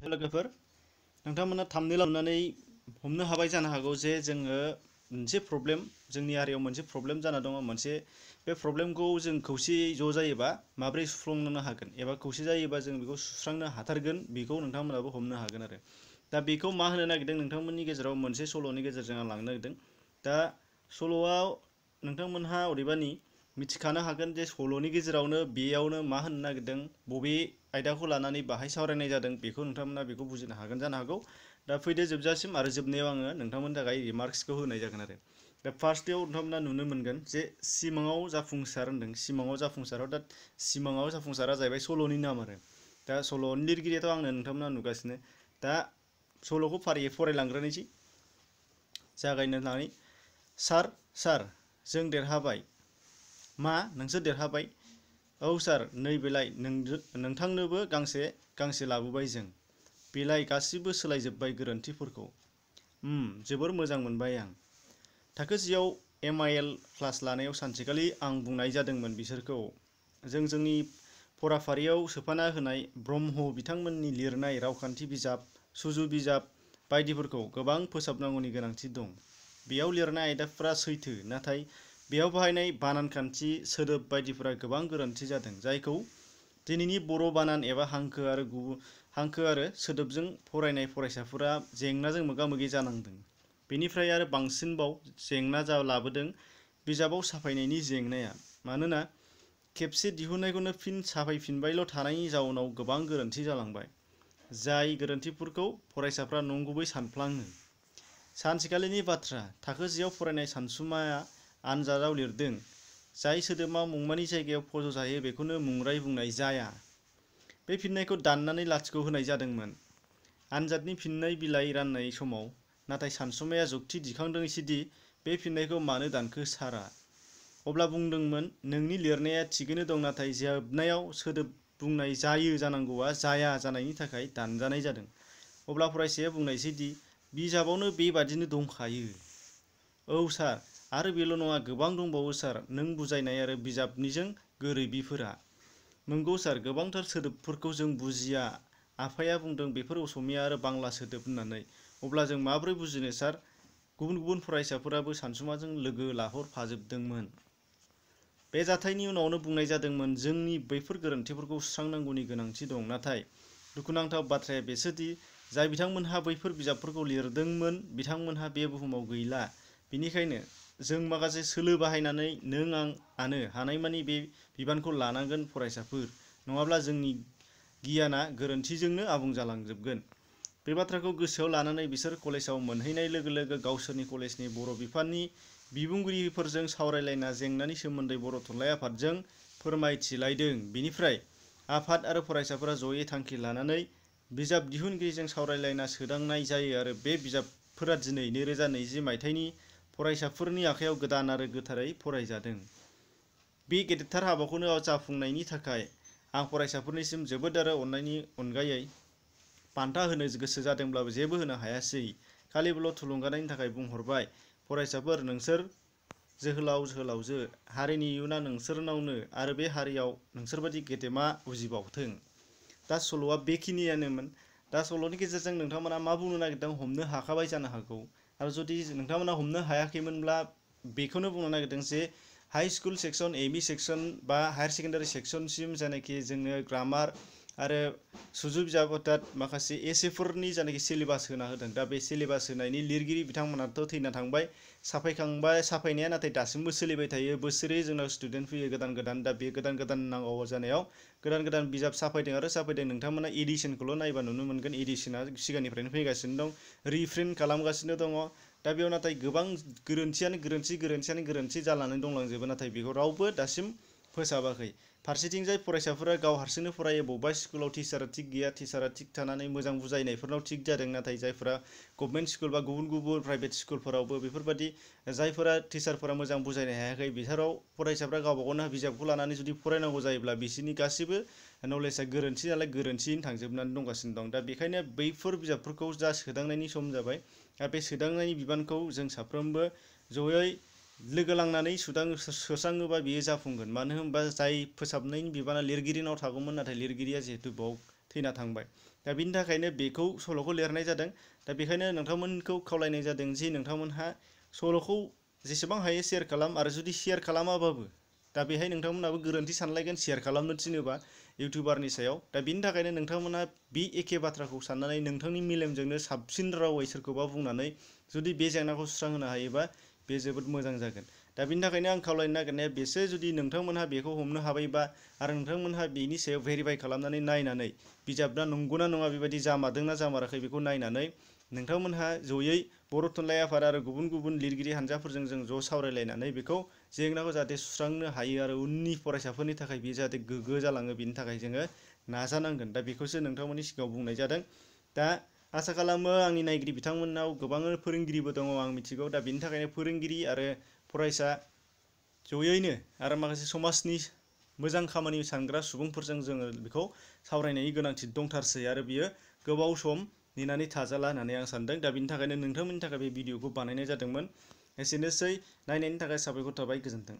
लोगोफोर नोंथांमोना थाम्बनेइलाव नुनानै हमनो हाबाय जानो हागौ जे जोङो मोनसे प्रब्लेम जोंनि एरियायाव मोनसे प्रब्लेम जाना दङ मोनसे बे प्रब्लेमखौ जों खौसेयै ज' जायोबा माबोरै सुफुंनो हागोन एबा खौसे जायोबा जों बेखौ सुस्रांनो हाथारगोन बेखौ नोंथांमोनाबो हमनो हागोन आरो दा बेखौ मा होनो नागिरदों नोंथांमोननि गेजेराव मोनसे सल'नि गेजेरजों आं लांनो नागिरदों दा सल'आव नोंथांमोनहा अदेबानि मिथिखानो हागोन जे सल'नि गेजेरावनो बेयावनो मा होननो नागिरदों बबे आयदाखौ लानानै बाहाय सावरायनाय जादों बेखौ नोंथांमोना बेखौ बुजिनो हागोन जानो हागौ दा फैदो जोबजासिम आरो जोबनायाव आङो नोंथांमोननि थाखाय रिमार्क्सखौ होनाय जागोन आरो दा फार्स्टआव नोंथांमोना नुनो मोनगोन जे सिमाङाव जाफुंसार होनदों सिमाङाव जाफुंसाराव दा सिमाङाव जाफुंसारा जाहैबाय सल'नि नाम आरो दा सल'नि लिरगिरियाथ' आंनो नोंथांमोना नुगासिनो दा सल'खौ फारियै फरायलांग्रोनोसै जागायनानै सार जों देरहाबाय मा नोंसोर देरहाबाय औ सार नैबेलाय नोंथांनोबो गांसे लाबोबाय जों बेलाय गासिबो सोलायजोब्बाय गोरोन्थिफोरखौ जोबोर मोजां मोनबाय आं थाखो जियाव MIL क्लास लानायाव सानसेखालि आं बुंनाय जादोंमोन बिसोरखौ जोंनि फराफारियाव सोफाना होनाय ब्रह्म बिथांमोननि लिरनाय रावखान्थि बिजाब सुजु बिजाब बायदिफोरखौ गोबां फोसाबनांगौनि गोनांथि दं बेयाव लिरनाय आयदाफोरा सैथो नाथाय बेयाव बाहायनाय बानान खान्थि सोदोब बायदिफोरा गोबां गोरोन्थि जादों जायखौ दिनैनि बर' बानान एबा हांखो आरो सोदोबजों फरायनाय फरायसाफोरा जेंनाजों मोगा-मोगि जानांदों बेनिफ्राय आरो बांसिनबाव जेंना लाबोदों बिजाबाव साफायनायनि जेंनाया मानोना खेबसे दिहुननायखौनो फिन साफायफिनबायल' थानायनि जाउनाव गोबां गोरोन्थि जालांबाय जाय गोरोन्थिफोरखौ फरायसाफ्रा नंगुबै सानफ्लाङो सानसेखालिनि बाथ्रा थाखो जियाव फरायनाय सानसुमाया आनजादाव लिरदों जाय सोदोबा मुंमानि जायगायाव फज'जायो बेखौनो मुंराय बुंनाय जाया बे फिननायखौ दाननानै लाथिख' होनाय जादोंमोन आनजादनि फिननाय बिलाइ राननाय समाव नाथाय सानसुमाया जुक्ति दिखांदोंसोदि बे फिननायखौ मानो दानखो सारा अब्ला बुंदोंमोन नोंनि लिरनाया थिगैनो दं नाथाय जोबनायाव सोदोब बुंनाय जायो जानांगौआ जाया जानायनि थाखाय दानजानाय जादों अब्ला फरायसाया बुंनायसैदि बिजाबावनो बेबादिनो दंखायो औ सार आरो बेल' नङा गोबां दंबावो सार नों बुजायनाय आरो बिजाबनिजों गोरोबिफोरा नंगौ सार गोबांथार सोदोबफोरखौ जों बुजिया आफाया बुंदों बेफोर असमिया आरो बांला सोदोब होननानै अब्ला जों माबोरै बुजिनो सार गुबुन फरायसाफोराबो सानसुमाजों लोगो लाहरफाजोबदोंमोन बे जाथायनि उनावनो बुंनाय जादोंमोन जोंनि बैफोर गोरोन्थिफोरखौ सुस्रांनांगौनि गोनांथि दं नाथाय दुखुनांथाव बाथ्राया बेसोदि जाय बिथांमोनहा बैफोर बिजाबफोरखौ लिरदोंमोन बिथांमोनहा बे बुहुमाव गैला बिनिखायनो जों माखासे सोलो बाहायनानै नों आंनो हानायमानि बे बिबानखौ लानांगोन फरायसाफोर नङाब्ला जोंनि गियाना गोरोन्थिजोंनो आबुं जालांजोबगोन बे बाथ्राखौ गोसोआव लानानै बिसोर कलेजाव मोनहैनाय लोगो लोगो गावसोरनि कलेजनि बर' बिफाननि बिबुंगिरिफोरजों सावरायलायना जेंनानि सोमोन्दै बर' थुनलाइ आफादजों फोरमायथिलायदों बिनिफ्राय आफाद आरो फरायसाफोरा जयै थांखि लानानै बिजाब दिहुनगिरिजों सावरायलायना सोदांनाय जायो आरो बे बिजाबफोरा दिनै 2020 मायथाइनि फरायसाफोरनि आखायाव गोदान आरो गोथारै फरायजादों बे गेदेरथार हाबाखौनो जाफुंनायनि थाखाय आं फरायसाफोरनिसिम जोबोद आरो अननायनि अनगायै बान्था होनो गोसो जादोंब्लाबो जेबो होनो हायासै खालिबोल' थुलुंगानायनि थाखाय बुंहरबाय फरायसाफोर नोंसोर जोहोलावजो हारिनि इयुना नोंसोरनावनो आरो बे हारियाव नोंसोरबादि गेदेमा उजिबावथों दा सल'आ बेखिनियानोमोन दा सल'नि गेजेरजों नोंथांमोना मा बुंनो नागिरदों हमनो हाखाबाय जानो हागौ आरो जुदि नोंथांमोना हमनो हायाखैमोनब्ला बेखौनो बुंनो नागिरदों जे high school section ME section बा हायार सेकेन्डारि सेक्सनसिम जायनाखि जोंनो ग्रामार आरो सुजु बिजाब अर्थात माखासे एसेफोरनि जायनाखि सिलेबास होना होदों दा बे सिलेबास होनायनि लिरगिरि बिथांमोनाथ' थैना थांबाय साफायनाया नाथाय दासिमबो सोलिबाय थायो बोसोरै जोंनाव स्टुडेन्ट फैयो गोदान दा बे गोदान नांगौ जानायाव गोदान बिजाब साफायदों नोंथांमोना एडिशनखौल' नायबा नुनो मोनगोन एडिशना सिगांनिफ्रायनो फैगासिनो दं रिप्रिन्ट खालामगासिनो दङ दा बेयाव नाथाय गोबां गोरोन्थि जानानै दंलांजोबो नाथाय बेखौ रावबो दासिम फोसाबाखै फारसेथिंजाय फरायसाफोरा गाव हारसिंनो फरायो बबेबा स्कुलाव टिचारा थिग गैया टिचारा थिग थानानै मोजां बुजायनायफोरनाव थिग जादों नाथाय जायफोरा गभर्नमेन्ट स्कुल बा गुबुन प्राइभेट स्कुलफोरावबो बेफोरबायदि जायफोरा टिचारफोरा मोजां बुजायनो हायाखै बिसोराव फरायसाफ्रा गावबा गावनो बिजाबखौ लानानै जुदि फरायनांगौ जायोब्ला बिसोरनि गासैबो नलेजआ गोरोन्थि नालाय गोरोन्थियैनो थांजोबनानै दंगासिनो दं दा बेखायनो बैफोर बिजाबफोरखौ जा सोदांनायनि सम जाबाय दा बे सोदांनायनि बिबानखौ जों साफ्रोमबो जयै लोगो लांनानै सोस्राङोबा बियो जाफुंगोन मानो होनबा जाय फोसाबनायनि बिबाना लिरगिरिनाव थागौमोन नाथाय लिरगिरिया जिहेतु बाव थैना थांबाय दा बिनि थाखायनो बेखौ सल'खौ लिरनाय जादों। दा बेखायनो नोंथांमोनखौ खावलायनाय जादों जि नोंथांमोनहा सल'खौ जेसेबां हायो शेयार खालाम, आरो जुदि शेयार खालामाबाबो दा बेहाय नोंथांमोनहाबो गोरोन्थि सानलायगोन शेयार खालामनो थिनोबा इउटिउबारनि सायाव। दा बिनि थाखायनो नोंथांमोनहा बे एखे बाथ्राखौ साननानै नोंथांनि मेलेमजोंनो साबसिन रावै सोरखौबा बुंनानै जुदि बे जेंनाखौ सुस्रांहोनो हायोबा बे जोबोद मोजां जागोन। दा बिनि थाखायनो आं खावलायनो नागिरनाया बेसो, जुदि नोंथांमोनहा बेखौ हमनो हाबायबा आरो नोंथांमोनहा बेनि सायाव भेरिफाइ खालामनानै नायनानै बिजाबना नंगौना नङा बेबायदि जामारदोंना जामाराखै बेखौ नायनानै नोंथांमोनहा जयै बर' थुनलाइ आफाद आरो गुबुन गुबुन लिरगिरि हानजाफोरजों जों ज' सावरायलायनानै बेखौ जेंनाखौ जाहाथे सुस्रांनो हायो आरो उननि फरायसाफोरनि थाखाय बेयो जाहाथे गोग्गो जालाङो, बेनि थाखाय जोङो नाजानांगोन। दा बेखौसो नोंथांमोननि सिगाङाव बुंनाय जादों। दा आसा खालामो आंनि नायगिरि बिथांमोननाव गोबां फोरोंगिरिबो दङ आं मिथिगौ। दा बेनि थाखायनो फोरोंगिरि आरो फरायसा जयैनो आरो माखासे समाजनि मोजां खामानि सानग्रा सुबुंफोरजों जोङो बेखौ सावरायनायनि गोनांथि दंथारसै, आरो बियो गोबाव सम नेनानै थाजाला होननानै आं सानदों। दा बिनि थाखायनो नोंथांमोननि थाखाय बे भिडिअखौ बानायनाय जादोंमोन। एसेनोसै, नायनायनि थाखाय साबायखर थाबाय, गोजोन्थों।